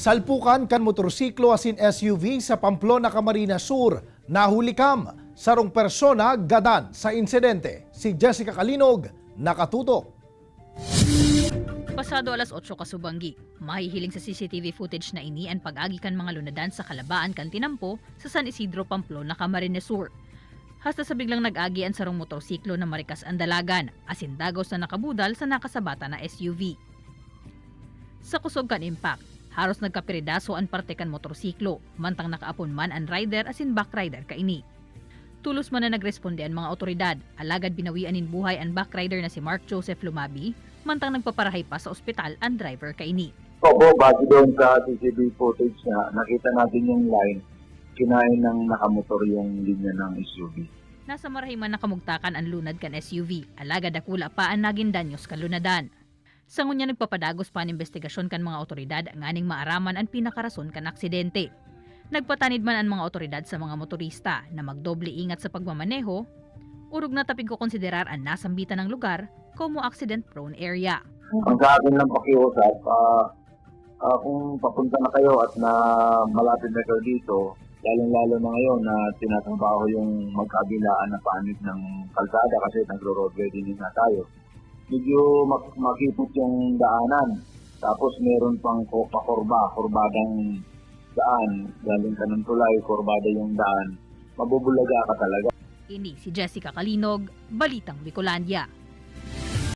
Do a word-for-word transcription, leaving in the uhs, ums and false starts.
Salpukan kan motorsiklo asin S U V sa Pamplona, Camarines Sur, nahuli kan sarong persona gadan sa insidente. Si Jessica Kalinog, nakatutok. Pasado alas otso kasubanggi, mahihiling sa C C T V footage na ini an pag-agi kan mga lunadan sa kalabaan kan tinampo sa San Isidro, Pamplona, Camarines Sur. Hasta sa biglang nag-agi an sarong motorsiklo na marikas an dalagan, asin dagos na nakabudal sa nakasabatan na S U V. Sa kusog kan impact, haros nagkapiridaso an parte kan motorsiklo, mantang nakaapon man an rider asin backrider kaini. Tolos man na nagresponde an mga otoridad, alagad binawian nin buhay an backrider na si Mark Joseph Lumabi, mantang nagpaparahay pa sa ospital an driver kaini. Opo, base doon sa C C T V footage na nakita natin yung line, kinain ng nakamotor yung linya ng S U V. Nasa marahay man na kamugtakan an lunad kan S U V, alagad dakula pa an nagin danyos kan lunadan. Sa ngunyan, nagpapadagos pa an imbestigasyon kan mga otoridad nganing maaraman an pinakarason kan aksidente. Nagpatanid man an mga otoridad sa mga motorista na magdoble ingat sa pagmamaneho, orog na ta pigkokonsiderar an nasambitan na lugar komo accident-prone area. Ang sa akin lang pakiusap, ah, ah, kung papunta na kayo at na malapit na kayo dito, lalong-lalo na ngayon na tinatrabaho yung magkabilaan na panig ng kalsada kasi nagro-road ready na tayo. Medyo mak-, makipot yung daanan. Tapos meron pang ko-, pakurba, kurbadang daan. Galing ka ng tulay, kurbada yung daan. Mabubulaga ka talaga. Ini si Jessica Kalinog, Balitang Bicolandia.